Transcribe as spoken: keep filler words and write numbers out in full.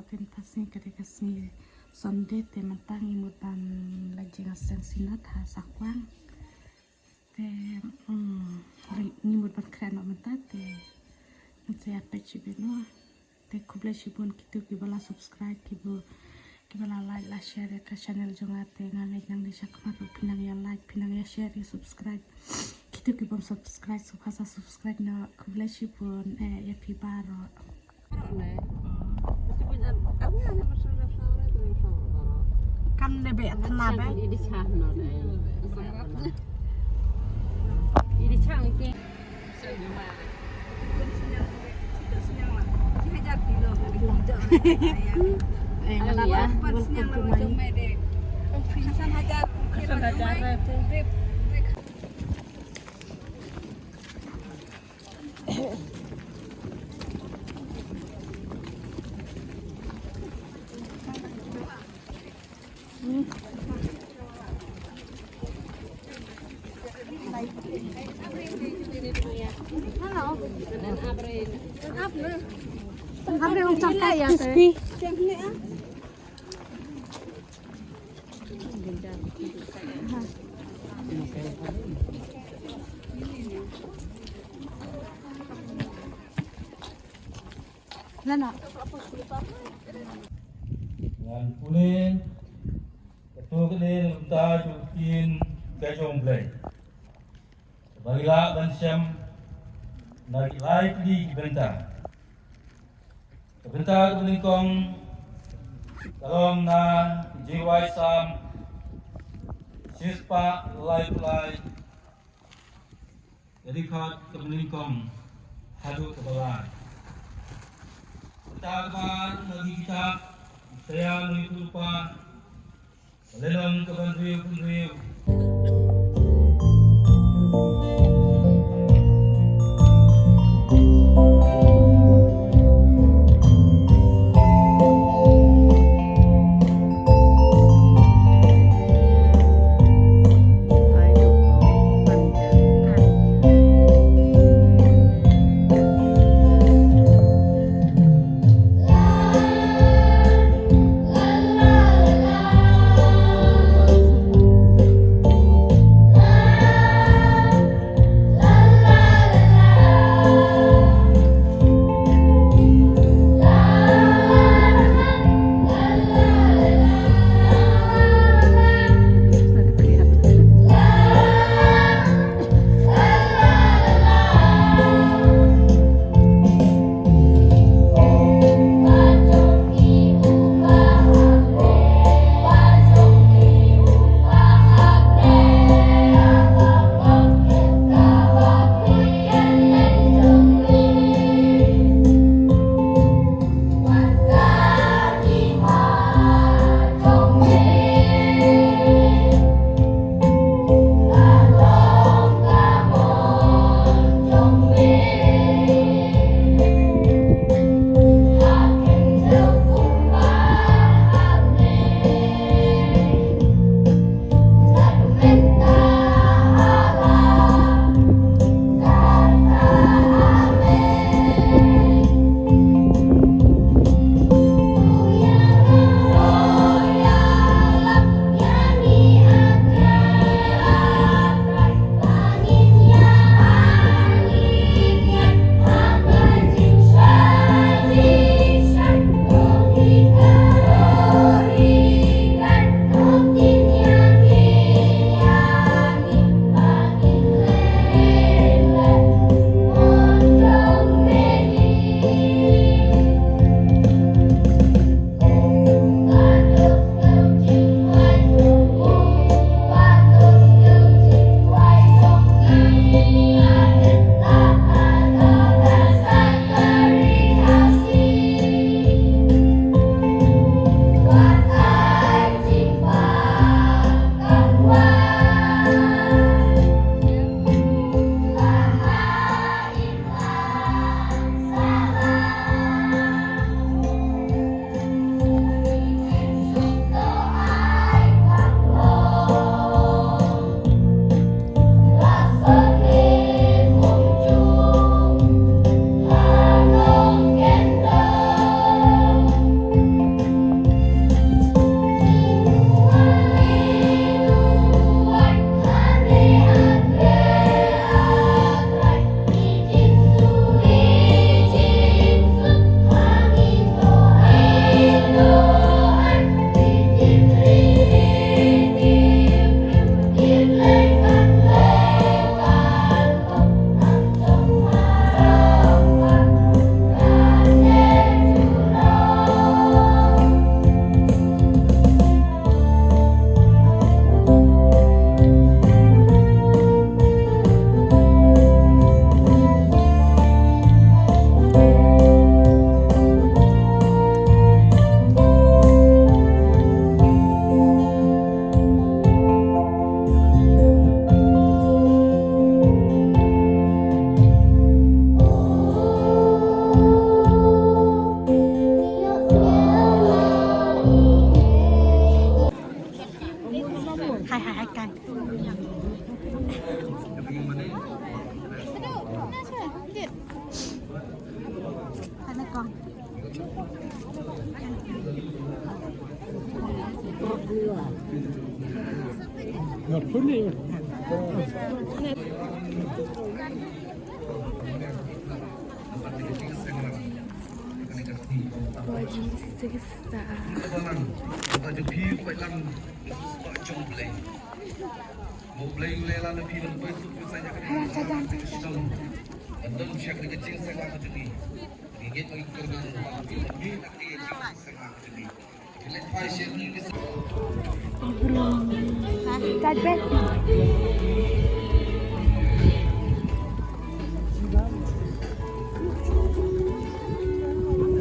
Te mynta sngi ka dei ka sngi Sunday, te mynta ngi mut ban leit jingïaseng synod ha Sakwang. Te, mm, ngi mut ban khreh noh mynta, te ngan sa ïa peit shibun noh. Te khublei shibun kito kiba la subscribe, kiba, kiba la like, la share ïa ka channel jong nga, te nga ngeit nangne shakhmat ruh phin nang ïa like, phin nang ïa share, ïa subscribe. Kito ki bym subscribe, sngewbha sa subscribe noh. Khublei shibun, eh, ïa phi baroh. Kam ne be tna be. Eh, ngala ba. Abre un changka ya. Lana. Ngan pule kato ka dei na ka bynta jong ka ktien ka jong U Blei. Ba ngi lah ban shem na ki lai tylli ki bynta. Ka bynta kaba nyngkong ka long na ka jingrwai Salm shispah laiphew lai, ka dkhot kaba nyngkong haduh kaba lai. Ka bynta kaba ar na ki kitab Isaiah hynriewphew lypa, ka lynnong kaba hynriewphew hynriew.